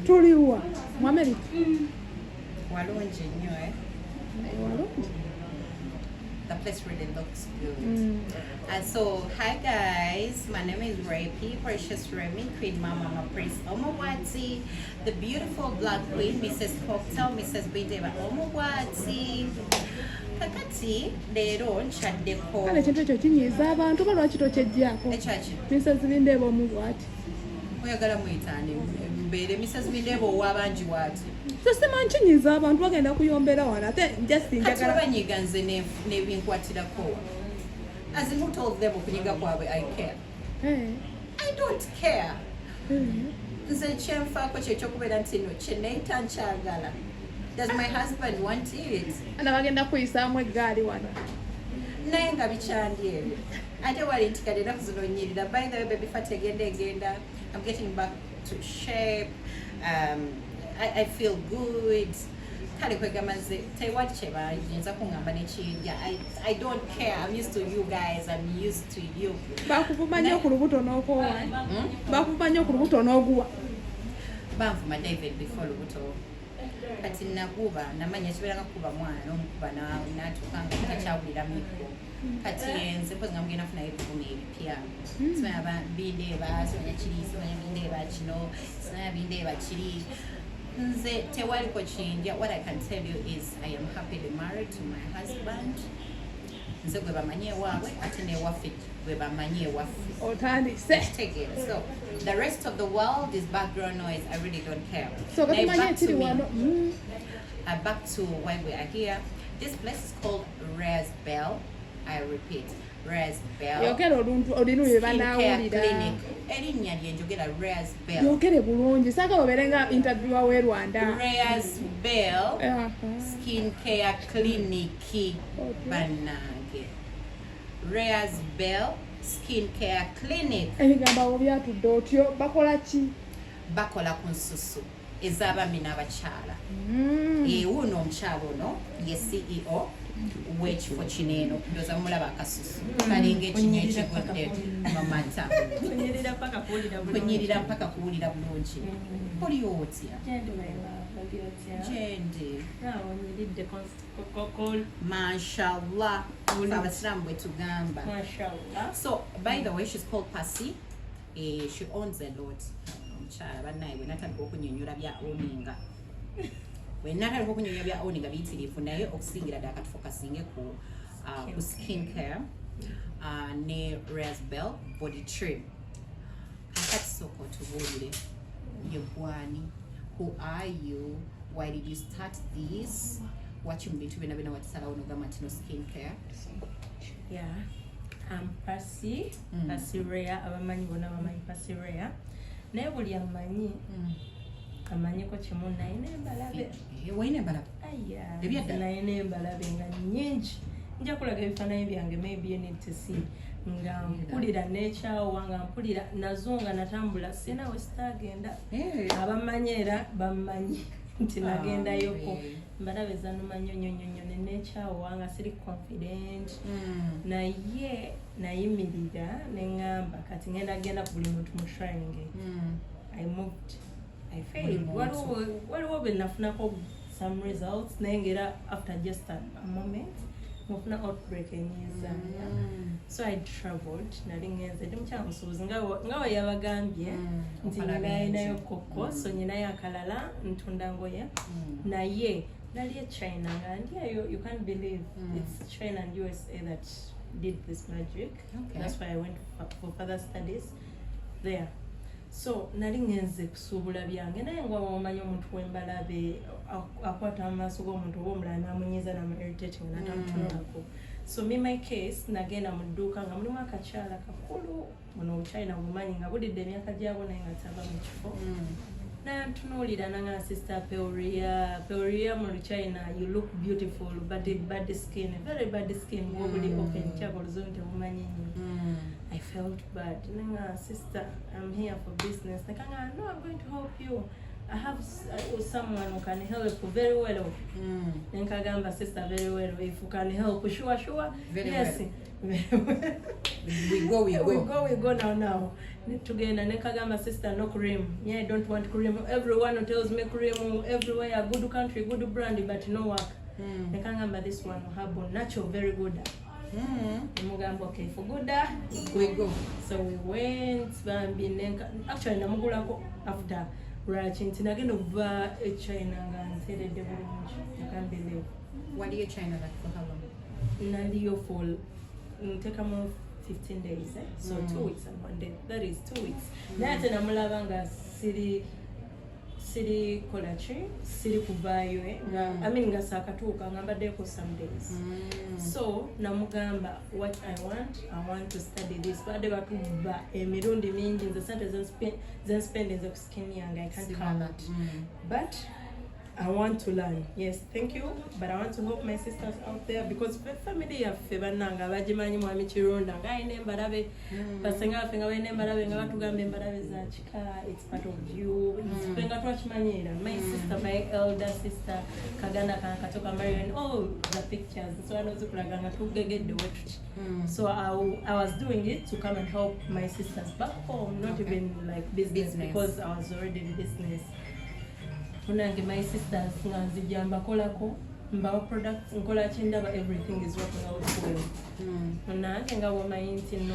Tuliwa mu America. Walungi nnyo, eh? Walungi. The place really looks good. And so, hi guys, my name is Ray P. Precious Remy, Queen Mama, Mama Prince Omowati, the beautiful black queen, Mrs. Cocktail, Mrs. Bindeba Omowati. Kakati leero nkyaddeko. Kale ekintu ekyo kinyiiza abantu ba, lwaki tokyejjaako? Ekyaki? Mrs. Bindeeba omu bwati. Oyagala muyitaani mbeere Mrs. Bindeeba ow'abangi waati? So simanyi, kinyiiza abantu, bagenda kuyombera wano ate just Kati njagala. Banyiga nze nebinkwatirako. As in, who told them okunyiga kwabwe I care? I don't care. Nze kyenfaako kyekyokubeera nti no kyeneeyita nkyagala. Does my husband want it? Ana bagenda kuyisaamu eggaali wano. Naye nga bikyandi ebyo ate wali nti kati ennaku zino nyirira. By the way, baby fat egenda egenda. I'm getting back to shape. I feel good. Kale kwegamba nze tewali kyebayinza kuŋŋamba nekindya. I don't care. I'm used to you guys. I'm used to you. Bakuvuma nnyo ku lubuto n'okoowa. Hmm? Bakuvuma nnyo ku lubuto n'oguwa. Banvuma David before lubuto. Kati naguba namanya kibeera nga kuba mwana omukuba natuuka nga takyawulira miggo. Kati nze mpozi nga mugenda funayo ebivuma ebipya. Simanya bindeeba, simanya kiri, simanya bindeeba kino, simanya bindeeba kiri. Nze tewaliko kindya. What I can tell you is I am happily married to my husband. Nze gwe bamanyi ewaabwe, ate newaffe gwe bamanyi ewaffe. Otandise. Kitegeera? So the rest of the world is background noise. I really don't care. So Naye katumanye back to ekiri me. wano. Back to why we are here. This place is called Rare's Bell. I repeat, Rare's Bell. Yogera oluntu olinu bye Skincare banaawulira. Clinic. Erinnya lyenjogera Rare's Bell. Yogere bulungi, saagala obeere nga interviewer w'e Rwanda. Rare's Bell Skincare Clinic. Bannange, Rare's Bell Skincare Clinic. Ebigambo abo byatudde otyo, bakola ki? Bakola ku nsusu ez'abaami n'abakyala. Wuuno omukyala ono ye CEO w'ekifo kino eno. Ndowooza mulaba akasusu kalinga ekinya ekigudde mu mata. Kunyirira paka kuwulira bulungi. Kunyirira mpaka kuwulira bulungi. Oli otya? Gyendi, my love, oli otya? Gyendi. Naawe onyiridde Mashallah. Bulungi. Abasiraamu bwe tugamba. Mashallah. So by the way, she's called Pasi. She owns a lot. Omukyala bannaye bwe natandika okunyonyola bya owninga, bwe natandika okunyonyola bya owninga biyitirivu, naye okusingira ddala katufokasinge ku skin care ne Rasbel body trim. Kakati sooka otubuulire, ye gwani? Who are you? Why did you start this? Waki mu bintu byonna byonna watisalawo nogamba nti no, skin care? Yeah. I'm Pasi, Pasi Rare, abamanyi bonna bamanyi Pasi Rare. Naye buli amanyi amanyiko kimu, naye nembalabe. Eh, walina embalabe? Aya, Ebyaddala? naye nembalabe nga nnyingi. Nja kulaga ebifaananyi byange, maybe you need to see. Nga mpulira n'ekyawa, nga mpulira nazo, nga natambula sina we sitaagenda. Abamanyi era bamanyi nti nagendayoko. Mbalabe zanuma nnyo nnyo nnyo nnyo nenekyawa nga siri confident, naye nayimirira neŋŋamba kati ngenda genda ku buli muntu mu trying. I moved, I failed. Buli muntu. Waliwo bwe nafunako some results, naye ngera after just a moment ngafuna outbreak enyiiza. So I traveled, nali ngenze, ndi mukyala musuubuzi nga we yabagambye nti Okola nyinayo bingi. koko, so nyinayo akalala ntunda ngoye. Naye nali e China nga ndi eyo, you can't believe it's China and USA that did this magic. That's why I went for further studies there. So nali ngenze kusuubula byange, naye nga omanyi omuntu wembalabe akwata mu maaso g'omuntu oba omulala namunyiiza, namu irritating, natamutunulako. So me, my case, nagenda mu dduuka nga mulimu akakyala kakulu, buno obuchina bumanyi nga bulidde emyaka gyabwo, naye nga tava mu kifo. Nantunuulira nanga, "Sister Peoria, Peoria," mu Luchina, "you look beautiful, but bad skin, very bad skin, bwobuli open kyako oluzungu tebumanyi nnyo." I felt bad. Nanga, "Sister, I'm here for business." Nakanga, "No, I'm going to help you." I have someone who can help very well. Nenkagamba, "Sister, very well, if you can help, sure." Very Yes. well. Very well. We go, we go. We go, we go now now. Tugenda, nekagamba, "Sister, no cream. Yeah, I don't want cream. Everyone who tells me cream everywhere, good country, good brand, but no work." Nekagamba, "This one herbal, natural, very good." Nemugamba, "Okay, for good." We go. So we went, bambi. Actually namugulako after. Lwaki nti nagenda okuva e China nga nteredde bulungi. You can't believe. Wali e China like for how long? Naliyo for ntekamu 15 days, eh? So 2 weeks and one day, that is 2 weeks. Naye ate namulaba nga siri kola ki, siri kuvaayo, eh? Nga, I mean, nga saakatuuka, nga mbaddeko some days. So namugamba what I want, I want to study this. Badde batubba emirundi mingi. Nze sente zenspendinze ku skin yange, I can't Sibala. count. But I want to learn. Yes, thank you. But I want to help my sisters out there because family yaffe, bannange, abagimanyi, mwami Kirunda ng'alina embalabe, basenga baffe nga balina embalabe, nga batugamba embalabe za kika, it's part of you. Ffe nga twakimanyiira. My sister, my elder sister, kaganda kange katoka Marion, all the pictures nsobola n'ozikulaga nga tugegedde we tuti. So I was doing it to come and help my sisters back home, not even like business, Business. because I was already in business. Munange, my sisters nga nzija mbakolako, mbawa products, nkola kindaba, everything is working out well. Munange, nga bwomanyi nti no,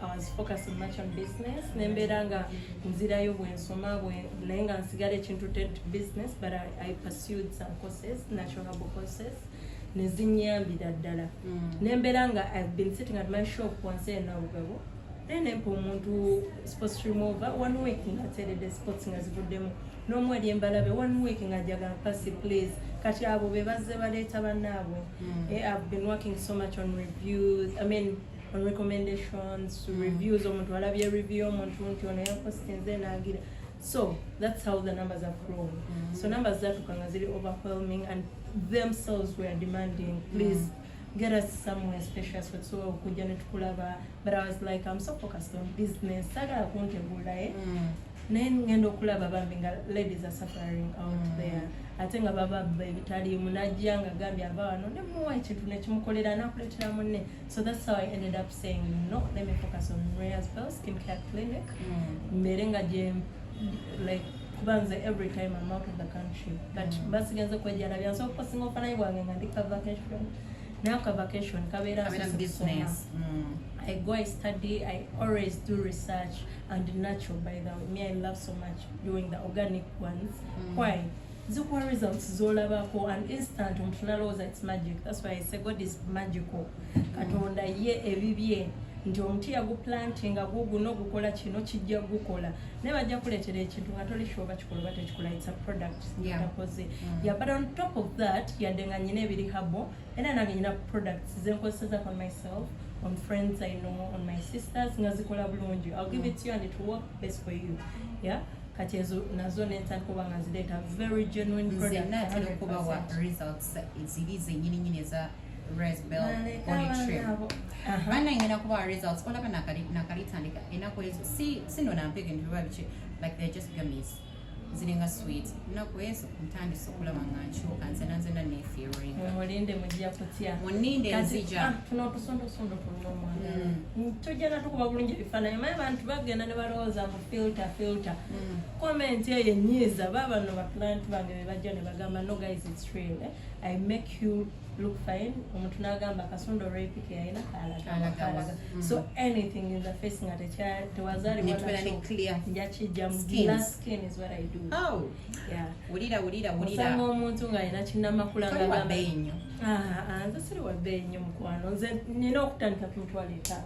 I was focusing much on business, nembeera nga nzirayo bwensoma naye nga nsigala ekintu tent business, but I pursued some courses, natural herbal courses, nezinyambira ddala. Nembeera nga I've been sitting at my shop wansi enabugabo, naye nempa omuntu spots remover, one week nga ateredde spots nga zivuddemu, n'omu eri embalabe, one week nga jaga pasi please. Kati abo be bazze baleeta bannaabwe. Eh, I've been working so much on reviews, I mean on recommendations, reviews. Omuntu alabye review omuntu nti ono yapostinze nagira. So that's how the numbers have grown. So numbers zatuuka nga ziri overwhelming and themselves were demanding, "Please get us somewhere spacious wetusobola okujja ne tukulaba." But I was like, "I'm so focused on business, saagala kuntegula, eh?" Naye ngenda okulaba bambi nga ladies are suffering out there, ate nga bababba ebitaliimu. Najja nga gambye ava wano, nemuwa ekintu nekimukolera, nakuleetera munne. So that's how I ended up saying, "No, let me focus on Rare's Bell Skincare Clinic." Mbeere nga gye like, kuba nze every time I'm out of the country, but basigenze kwejalabya. Nsobola okuposinga obufaananyi bwange nga ndi ka vacation, naye ka vacation kabeera Kabeera nsoose kusoma. Business. I go, I study, I always do research and natural, by the way. Me, I love so much doing the organic ones. Why? Zikuwa results zolabako and instant, omuntu nalowooza it's magic. That's why I say God is magical. Katonda ye ebibye nti omuti yaguplantinga guguno gukola kino, kijja gukola, naye bajja kuleetera ekintu nga toli sure oba kikola oba tekikola. It's a product takoze. Yeah, but on top of that, yadde nga nyina ebiri herbal, era nange nyina products zenkozeseza on myself, on friends I know, on my sisters, nga zikola bulungi. I'll give it to you and it will work best for you. Yeah, kati ezo nazo nentandika oba nga zireeta very genuine Nze product. naatera okubawa 100%. Results ziri zennyini nyini eza Resbel Baleka body trim. abaana. Aha. Banna, ngenda kubawa results. Olaba nakalitandika ennaku ezo, si sino nampega nti oba biki, like they're just gummies, ziringa sweet. Ennaku ezo ntandise okulaba nga nkyuka nzena nzena neefiiringa. Mulinde, mujja kutya. Muninde. Kati, Nzija. ah, tuno otusondosondo tulina omwana, tujja natukuba bulungi ebifaananyi. Maye abantu bagenda ne balowooza mbu filter, filter. Comment eyo enyiiza. Baabano baclient bange be bajja ne bagamba, "No guys, it's real, eh? I make you look fine." Omuntu n'agamba akasundo rapik yalina Kalagawa. kalaga. So anything in the face nga tewazaalibwa Netubeera ne nakyo, clear nja kijja mu skins. Glass skin is what I do. Oh, yeah. Wulira, wulira, wulira. Osanga omuntu ng'alina kinnamakula. Toli wa bbeeyi nnyo. Ah, ah, nze siri wa bbeeyi nnyo, mukwano. Nze nina okutandika ku 50,000,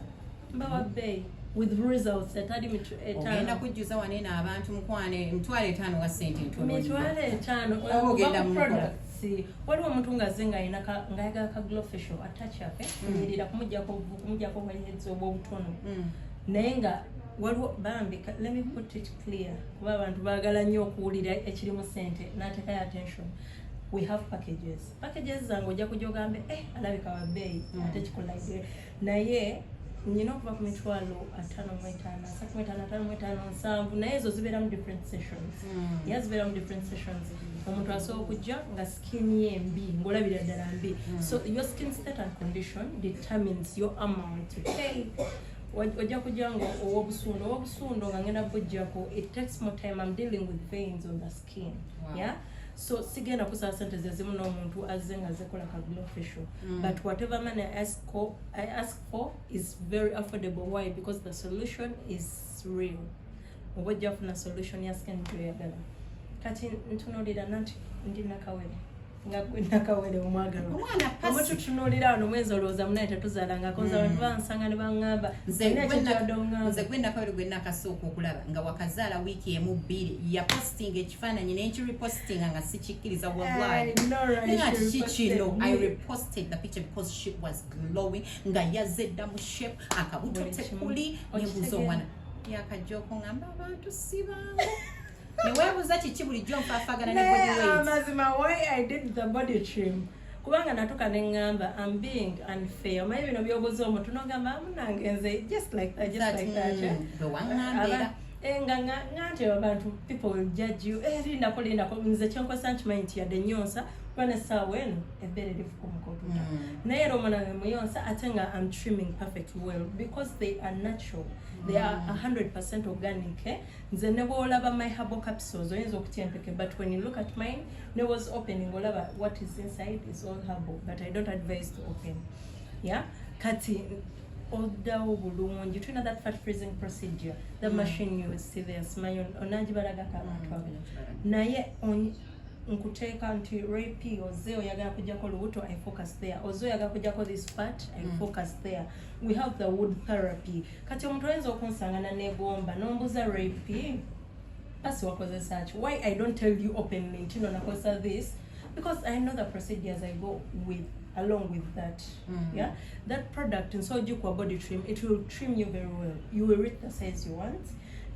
mba wa bbeeyi with results etali Ogenda 5,000. kujjuza wanene abantu, mukwane, 50,000 wa sente ntono nnyo. 50,000. Oba ogenda mu mukola. Products, waliwo omuntu ng'azze ng'alina ng'ayagala ka glow facial, attach up, kunyirira, kumugyako kumugyako whiteheads obwa obutono. Naye nga waliwo bambi let me put it clear, kuba abantu baagala nnyo okuwulira ekirimu sente n'ateekayo attention. We have packages. Packages zange ojja kujja ogambe, eh, alabika wa bbeeyi. Ate kikola naye. Nyina okuva ku 55,000, 35, 55, 70, naye ezo zibeeramu different sessions. Era zibeeramu different sessions. Omuntu asobola okujja nga skin ye mbi, ng'olabira ddala mbi. So your skin state and condition determines your amount to pay. Ojja kujja nga ow'obusundo nga ngenda bujjako, it takes more time. I'm dealing with veins on the skin. Yeah, so sigenda kusaba sente zezimu n'omuntu azze nga zekola ka glow facial. But whatever money I ask for is very affordable. Why? Because the solution is real. Oba ojja kufuna solution ya skin gyoyagala. Kati ntunuulira nanti ndi nakawere, nga gwe nakawere omwagalwa. Omwana Pasi. Omututunuulira wano mwezi, olowooza munaye tetuzaalangako. Nze abantu bansanga ne baŋŋamba, Nze "Olina ekyekibadde oŋŋamba." Nze gwe nakawere gwe nakasooka okulaba nga wakazaala wiiki emu bbiri, yapostinga ekifaananyi nenkirepostinga nga sikikkiriza, wallahi. I know, right? Nga She kiki reposted kino? I me. reposted the picture because she was glowing, nga yazze dda mu shape, akabuto Buli kimu. tekuli. Nebuuza Okitegeera. omwana yakajja okuŋŋamba abantu si bangu, neweebuuza kiki bulijjo nfaafaagana ne body Naye weight. Amazima, why I did the body trim, kubanga natuka neŋŋamba I'm being unfair. Omanyi bino byobuuza omuntu nogamba munange nze just like that, just like that, eh? Bwe waŋŋamba era. Nga nti abantu, people will judge you. Lindako, lindako. Nze kyenkozesa nkimanyi nti yadde nyonsa, kuba nessaawa eno ebbeere lifuka otuta. Naye era omwana we muyonsa, ate nga I'm trimming perfect well because they are natural, they are 100% organic, eh? Nze ne bwolaba my herbal capsules, oyinza okutya empeke, but when you look at mine, ne was opening, olaba what is inside is all herbal, but I don't advise to open. Yeah, kati oddawo bulungi. Tulina that fat freezing procedure, the machine you see there, simanyi onangibalagako abantu abo. Naye nkuteeka nti rape, oze oyagala kujjako olubuto, I focus there. Oze oyagala kujjako this part, I focus there. We have the wood therapy. Kati omuntu oyinza okunsanga naneegomba nombuza, "Rape, Pasi, wakozesa ki?" Why I don't tell you openly nti no nakozesa this? Because I know the procedures I go with along with that. Yeah, that product nsobola ogikuwa body trim. It will trim you very well. You will reach the size you want.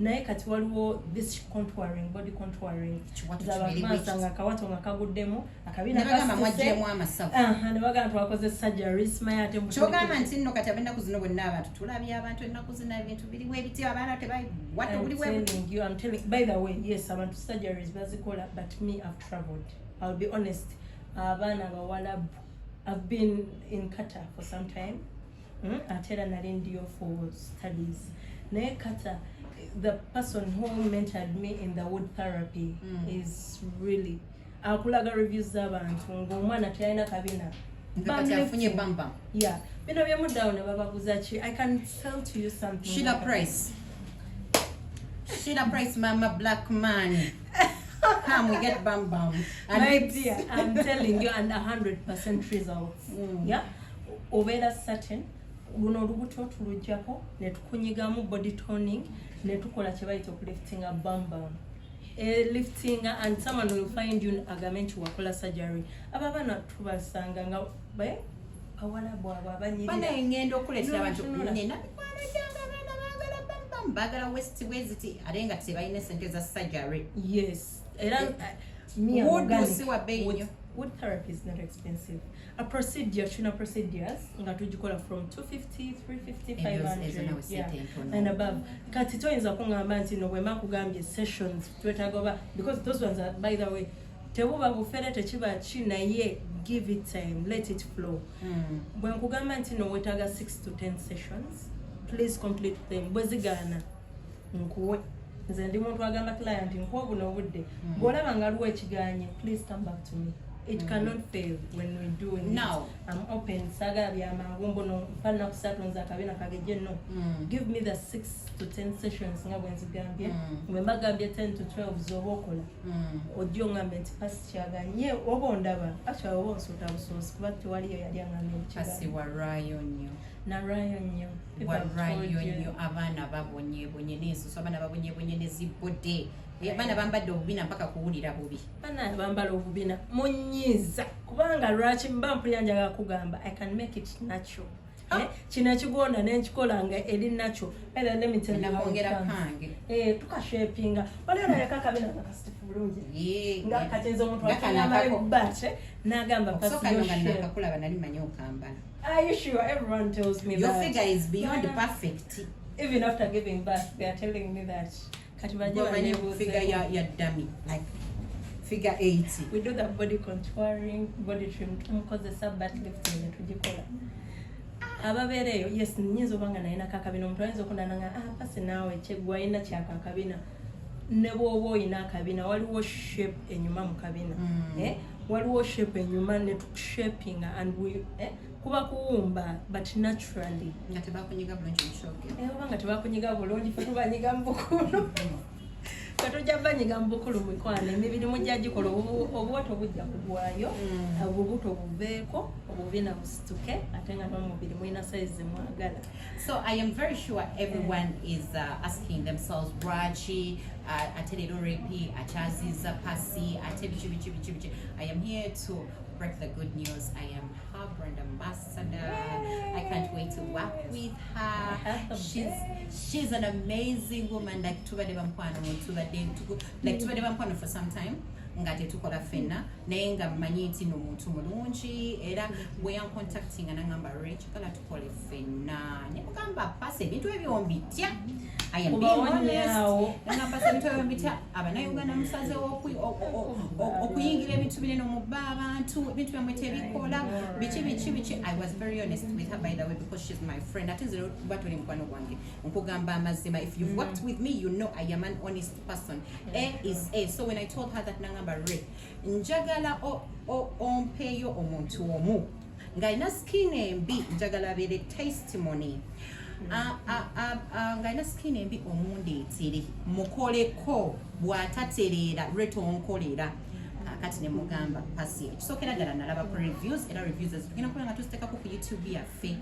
Naye kati waliwo this contouring, body contouring. Kiwato Zaba kibiri. Masanga akawato nga kaguddemu akabina. Ne bagamba kasituse. Mwaggyemu amasavu. Aha, ne bagamba twakoze surgery, simanyi ate Kyogamba nti nno kati ab'ennaku zino bonna abantu tulabye abantu ennaku zino ebintu biriwo ebiti, abaana tebawato I'm buliwo ebiti. telling you, I'm telling. By the way, yes, abantu surgeries bazikola, but me, I've traveled. I'll be honest. Abaana bawalabu. I've been in Qatar for some time. Ate era nali ndiyo for studies. Naye Qatar, the person who mentored me in the wood therapy is really akulaga reviews z'abantu ng'omwana teyalina kabina. Nga kati afunye bambam. Yeah, bino byemuddawo ne babaguza ki? I can sell to you something. Sheila Price, Sheila Price, mama black man, come we get bam bam and My dear, I'm telling you, and 100% results. Yeah, obeera certain. Luno olubuto tuluggyako ne tukunyigamu body toning ne tukola kye bayita okuliftinga bam bam. Liftinga and someone will find you agambe nti wakola surgery. Abo abaana tubasanga nga bawala bwabwe abanyirira. Banaye ngenda okuleetera abantu. N'otunula. Nina mikwano gyange, abaana baagala bambam, baagala waist weziti, ate nga tebalina sente za surgery. Yes, era me, I'm Wood organic. si wa bbeeyi nnyo. Wood therapy is not expensive. A procedure, tulina procedures nga tugikola from 250, 350, Ezo nawe 500, yeah, sente ntono. and above. Kati toyinza kuŋŋamba nti no bwema nkugambye sessions twetaaga oba, because those ones are, by the way, tebuba bufere, tekiba ki, naye give it time, let it flow. Bwe nkugamba nti no wetaaga 6 to 10 sessions, please complete them. Bwe zigaana nkuwe. Nze ndi muntu agamba client, nkuwa buno obudde, bw'olaba nga aliwo ekiganye, please come back to me. It cannot fail when we doing Now. it. I'm open. Saagala byamangu mbuno mpa nnaku 3 nze akabina kagejje. No. Give me the 6 to 10 sessions nga bwe nzigambye. Bwe mbagambye 10 to 12 z'oba okola, ojja oŋŋambe nti Pasi kyaganye, oba ondaba actually oba onsuuta busoosi, kuba tewaliyo yali aŋŋambye Pasi, nti walwayo nnyo. Nalwayo nnyo. People have told Walwayo you. nnyo. Abaana babonyebonye n'ensusu, abaana babonyebonye ne zibode. Abaana bambadde obubina mpaka kuwulira bubi. Bana bambala obubina munyiiza, kubanga lwaki mba mpulira njagala kugamba I can make it natural. Eh, kino ekigonda nenkikola nga eri nakyo. Nakwongera kange. Eh, tukashapinga waliwo naleka akabina nga kasitifu bulungi nga katenza omuntu Nga kano akako. but nagamba Okusooka nno nga nakakulaba nali manyi okambala. Are you sure? Everyone tells me Your that. figure is beyond Yeah. perfect. Even after giving birth, they are telling me that. Kati bajje Gwamanyi banneebuuze. figure ya dummy like figure 80. We do the body contouring, body trim, tumukozesa butt lifting ne tugikola. Ababeera eyo, yes, nnyinza oba nga nalina akabina, omuntu ayinza okundana nga, ah, pasi naawe kyeggwe alina kyaka akabina. Ne bw'oba oyina akabina, waliwo shape enyuma mu kabina. Eh, waliwo shape enyuma ne tukushapinga and we, eh, kuba kuwumba but naturally. Nga tebakunyiga bulungi mu kyogero. Eh, oba nga tebakunyiga bulungi, fe tubanyiga mu bukulu, fe tujja banyiga mu bukulu. Mikwano, emibiri mujja gikola obuwato bujja kugwayo, obubuto buveeko, obubina busituke, ate nga n'omubiri mulina sayizi mwagala. So I am very sure everyone is asking themselves, lwaki ate leero Ray P akyaziza Pasi ate biki biki biki biki. I am here to break the good news. I am her brand ambassador. I can't wait to work with her. Have the She's an amazing woman. Like tubadde bamukwano, like tubadde bamukwano for some time nga tetukola ffenna, naye nga mmanyi nti no muntu mulungi, era bwe yancontactinga nangamba, "Rachel, tukole ffenna," ne mugamba, "Pasi, ebintu ebyo mbitya." I am being honest. Kubawonyaawo. Nagamba, "Pasi, ebintu ebyo mbitya. Abannayuganda musazeewo okuyingira ebintu binene, omubba abantu, ebintu byammwe tebikola, biki biki biki." I was very honest with her, by the way, because she's my friend. Ate nze kuba toli mukwano gwange, nkugamba amazima. If you've worked with me, you know I am an honest person. A is A. So when I told her that, nangamba, "Re, njagala ompeeyo omuntu omu ng'alina skin embi, njagala abeere testimony. Ng'alina skin embi, omundeetere mukoleko, bw'atatereera lwe tonkolera." Kakati ne mugamba, "Pasi, ekisookera ddala nalaba ku reviews, era reviews ezo tugenda kuba nga tuziteekako ku YouTube yaffe.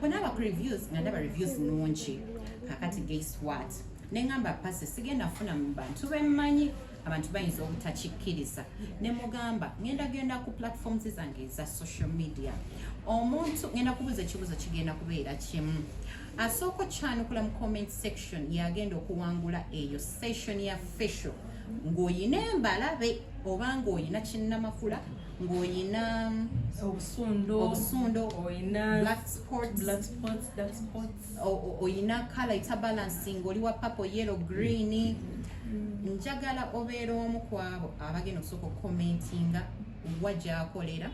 Bwe naaba ku reviews nga ndaba reviews nungi. Kakati guess what? Neŋŋamba, Pasi, sigenda funa mu bantu bemmanyi, abantu bayinza obutakikkiriza." Ne mugamba, "Ngenda genda ku platforms zange eza social media, omuntu ngenda kubuuza ekibuuzo kigenda kubeera kimu, asooka okyanukula mu comment section yagenda okuwangula eyo session ya facial, ng'oyina embalabe oba ng'oyina kinnamakula, ng'oyina obusundo, obusundo, oyina black spots, black spots, dark spots, oyina color itabalancinga, oli wa purple, yellow, green, njagala obeera omu ku abo abagenda okusooka okucommentinga wa gyakolera,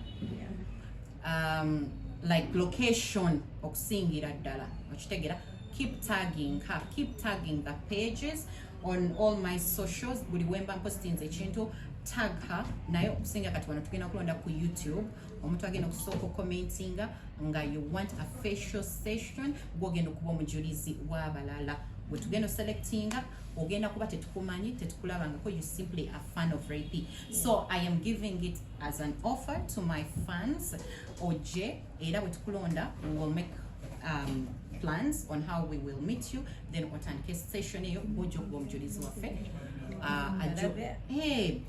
like location okusingira ddala." Okitegeera? Keep tagging her, keep tagging the pages on all my socials. Buli wemba mpostinze ekintu, tag her. Naye okusinga kati wano tugenda kulonda ku YouTube omuntu agenda okusooka okucommentinga nga you want a facial session, gwogenda okuba omujulizi w'abalala bwe tugenda oselectinga. Ogenda kuba tetukumanyi, tetukulabangako, you simply a fan of Ray P. So I am giving it as an offer to my fans. Oje, era bwe tukulonda, we will make plans on how we will meet you, then otandike session eyo, ojja okuba omujulizi waffe. Mbalabe. Hey,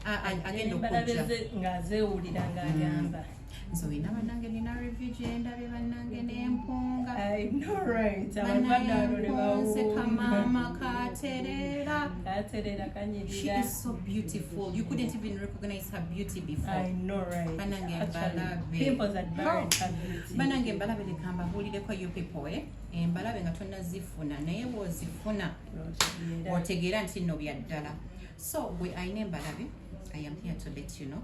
agenda Embalabe okujja ze ng'azeewulira ng'agamba, nze olina bannange, nina review gyendabye bannange n'empunga. I know, right? Abantu badda ne Bannange, bawuuma. Kamaama katereera. Katereera. She Kanyirira. is so beautiful, you couldn't even recognize her beauty before. I know, right? Banange, Actually, mbalabe. pimples had buried her beauty. Banange, embalabe leka mbabuulireko, you people, eh? Embalabe nga tonnazifuna, naye bw'ozifuna Otegeera. otegeera nti nno bya ddala. So gwe alina embalabe, I am here to let you know,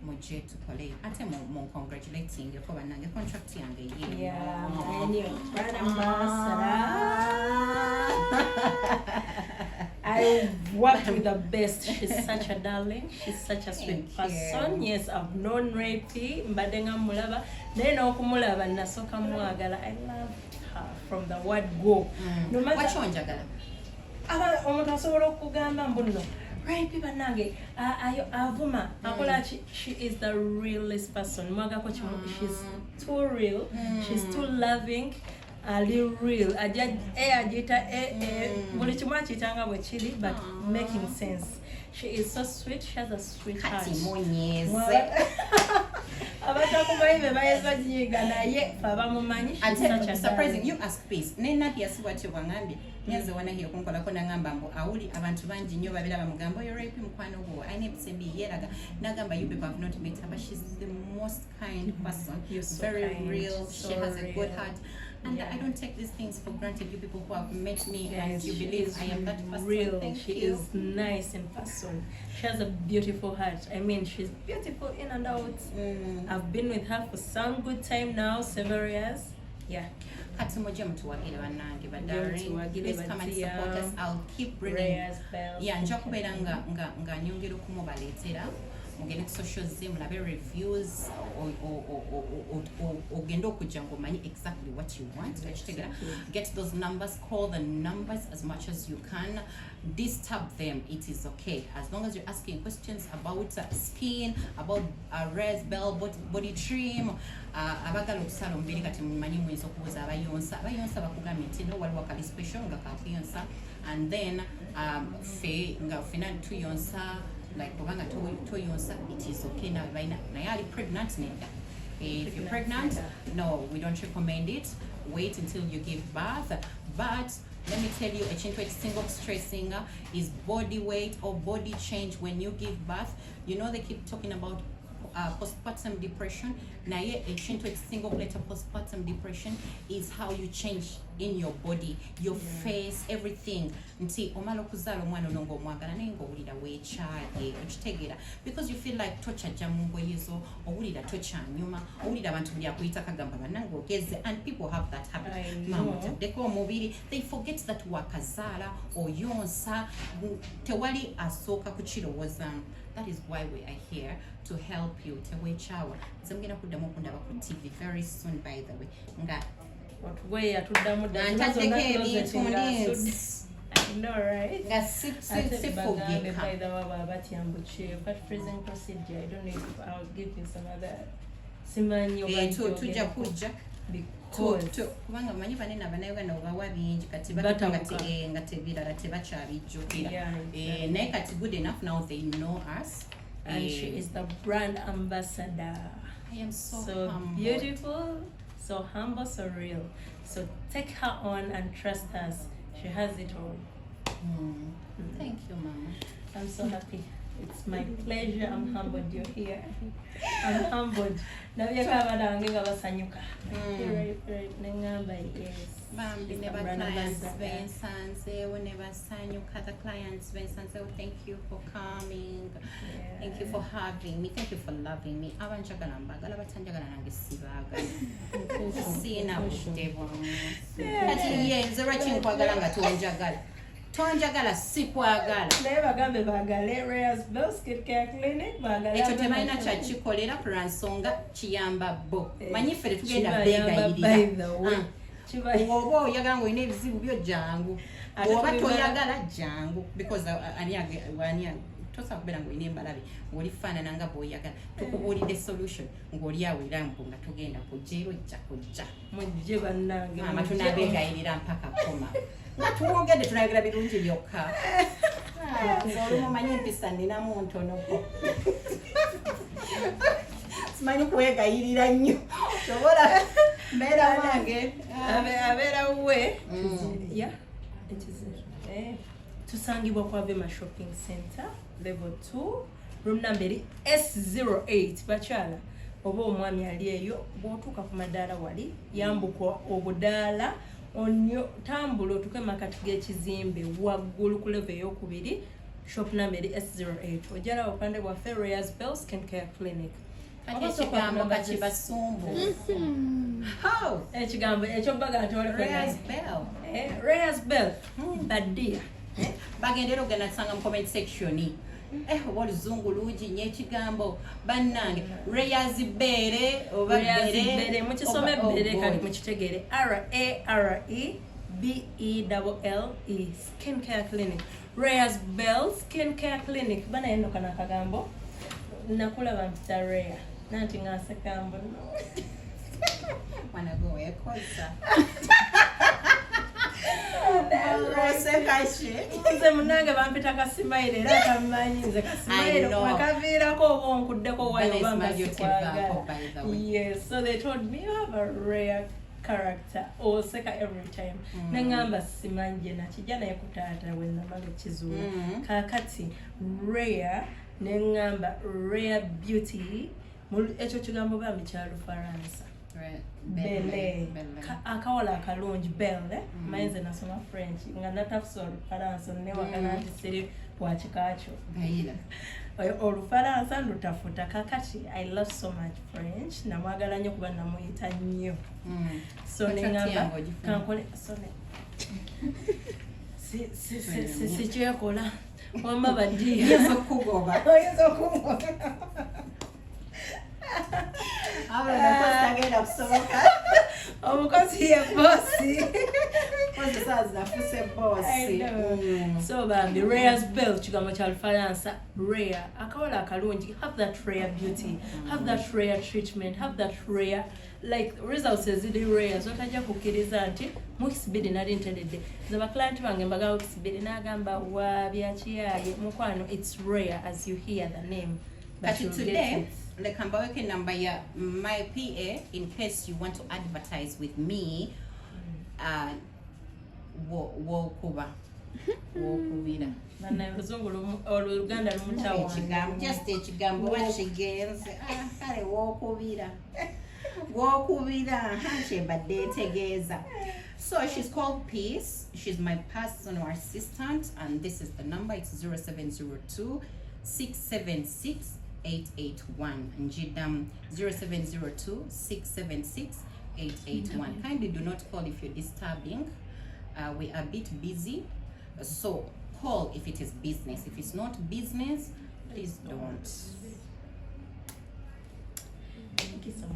mujje tukole, ate mu congratulatingeko bannange, contract yange ye. Yeah, many brand ambassador. I worked with the best. She's such a darling. She's such a sweet Thank person. you. Yes, I've known Ray P. Mbadde nga mulaba. Naye n'okumulaba nasooka mwagala. I loved her from the word go. No matter Waki onjagala? Omuntu asobola okugamba mbu nno Ray P bannange ayo avuma akola ki. She is the realest person. Mwagako kimu, she's too real, she's too loving, ali real, ajja e agiyita e e, buli kimu akiyitanga bwe kiri, but making sense. She is so sweet. She has a sweet heart. Kati munyiize. Abatakumanyi be bayinza oginyiga, naye fe abamumanyi, she's Ate such a surprising, darling. you ask Peace ne Nadia, si bwatyo bwangambye. Nyanze wanahiya okunkolako, nangamba mbu awuli abantu bangi nnyo babeera bamugamba, "Oyo rape mukwano gwo alina empisa embi, yeeraga." Nagamba, "You people have not met her, but she's the most kind person." You're so Very kind, real. She so has a good real. heart and I don't take these things for granted. You people who have met me and Yes, you she believe is I am that person, real. thank She you. is nice in person. She has a beautiful heart. I mean, she's beautiful in and out. I've been with her for some good time now, several years. Yeah. Kati mujje mutuwagire bannange. Mujje Badari, mutuwagire, please come and batia. support us. I'll keep bringing Prayers, bells. Yeah, nja kubeera nga nyongera okumubaleetera. Mugende ku social ze, mulabe reviews, ogende okujja ng'omanyi exactly what you want. Okitegeera? Get those numbers, call the numbers as much as you can, disturb them. It is okay as long as you're asking questions about skin, about Rares Bell body trim. Abagala okusala omubiri, kati mumanyi muyinza okubuuza abayonsa. Abayonsa bakugambye nti no, waliwo akali special nga kakuyonsa, and then fe nga fena tuyonsa, like obanga toyonsa, it is okay. Nawe balina, naye ali pregnant, nedda. If you're pregnant, no, we don't recommend it. Wait until you give birth. But let me tell you, ekintu ekisinga okustressinga is body weight or body change when you give birth. You know, they keep talking about postpartum depression, naye ekintu ekisinga okuleeta postpartum depression is how you change in your body, your face, everything. Nti omala okuzaala omwana ono ng'omwagala, naye ng'owulira weekyaye. Okitegeera? Because you feel like tokyajja mu ngoye zo, owulira tokyanyuma, owulira abantu buli akuyita kagamba, "Bannange, ogeze." And people have that habit. I "Mama, know. otaddeko omubiri." They forget that wakazaala, oyonsa, tewali asooka kukirowoozaamu. That is why we are here to help you. Teweekyawa. Nze mugenda kuddamu okundaba ku TV very soon, by the way, nga Otugoye yatuddamu dda. nga ntaddeko ebintu ndi I know, right? Nga Ate bagambe, sifugika. by the way, baba batya mbu ki fat freezing procedure. I don't know if I'll give you some other, simanyi oba Tujja njogereko. kujja. Because Kubanga manyi banene abannayuganda obawa bingi, kati batuka nga Batabuka. nga tebirala tebakyabijjukira. Yeah, exactly. Naye kati good enough, now they know us. And she is the brand ambassador. I am so, So humbled. beautiful, so humble, so real. So take her on and trust us. She has it all. Thank you, mama. I'm so happy. It's my pleasure. I'm humbled you're here. I'm humbled. Nabyeko abaana bange nga basanyuka. Right. Neŋŋamba, yes. Bambi. She's Ne the ba brand clients ambassador. bensanzeewo ne basanyuka. The clients bensanzeewo, thank you for coming. Thank you for having me. Thank you for loving me. Abanjagala mbagala, batanjagala nange sibaagala, siina budde bwamu. Kati ye nze lwaki nkwagala nga tonjagala? Tonjagala, sikwagala. Naye bagambe baagale Rares Bell Skin Care Clinic, baagale. Ekyo tebalina kyakikolera kulwa nsonga kiyamba bo. Manyi ffe tetugenda Kibayamba, by beegayirira. the way. Ah. Oba oyagala ngaolina ebizibu byo, jangu. Ate Oba toyagala, jangu, because ani tosobola kubeera ngaolina embalabe ng'oli faanana nga bw'oyagala. Tukubuulidde solution ng'oli awo era mbu nga tugenda kujja, era ojja kujja. Mujje bannange. Maama, Mujje. tunabeegayirira mpaka koma nga tuwongedde, tunayogera birungi byokka. Ah, nze olumu omanyi empisa nninamu ntonoko, simanyi kwegayirira nnyo, sobola mbeera wange. Abeera we. Yeah, it is. Tusangibwa kwa Vema Shopping Center, level 2, room number eri S08. Bakyala oba omwami ali eyo, bw'otuuka ku madaala wali, yambuka obudaala onyo, tambula otuuke makati g'ekizimbe waggulu ku level eyokubiri, shop number eri S08. Ojjalawo obupande bwaffe, Rares Bell Skin Care Clinic. Kati Oba sooka ekigambo kunamba kakibasumbu. Ekigambo ekyobaga nti oli Rares Bell. Rares Bell, badia. Bagendera ogenda tusanga mu comment section. Oba oluzungu lungi nnyo ekigambo bannange, Rares Bere oba Rares Bere, Bere, mukisome oh Bere, kati God. Mukitegeere, R A R E B E L L E Skin Care Clinic, Rares Bell Skin Care Clinic. Banaye nno kano akagambo nakulaba mpita Rare nanti nga nsekambo no. Mwana gwe weekoza. Oseka ki? Nze munange bampita kasimayiro, era akammanyi nze kasimayiro. I know. Wekaviirako oba onkuddeko wayo Bana oba nga smile sikwagala. tevaako, by the way. Yes, so they told me, "You have a rare character, oseka every time." Neŋŋamba simanyi gye nakijja, naye ku taata we namala ekizuula. Kaakati rare, neŋŋamba rare beauty. Ekyo kigambo bambi kya Lufaransa. Belle. Belle. Akawala akalungi, belle. Manyi nze nasoma French nga natafusa Olufaransa, newakana nti siri wakika kyo. Bayira. Olufalansa ndutafuta. Kakati I love so much French, namwagala nnyo kuba namuyita nnyo. So Contract neŋŋamba yange ogifuna. kankole so sikyekola wamma badiya. Yinza okukugoba. Oyinza okugoba. Abula tagenda kusoboka. Omukozi ye bosi. Kozi saa zafuse bosi. I know. So bambi, rare's bell kigambo kya Lufalansa, rare, akawala akalungi. Have that rare beauty, have that rare treatment, have that rare like results eziri rare zotajja kukkiriza nti mu weeks 2 nali nteredde. Nze baclient bange mbagamba weeks 2, n'agamba wa byakiyaye. Mukwano, it's rare as you hear the name, but Kati you'll get today, it. Leka mbaweko enamba ya my PA in case you want to advertise with me. Wokuba wokubira. Bannaye, oluzungu oluganda lumutawaanya. Ekigambo, just ekigambo wakigenze. Ah, kale wokubira, wokubira ha kyembadde ntegeeza. So she's called Peace. She's my personal assistant, and this is the number. It's 0702 676 881. Njidam, 0702 676 881. Kindly do not call if you're disturbing. We are a bit busy, so call if it is business. If it's not business, please don't. Thank you so much.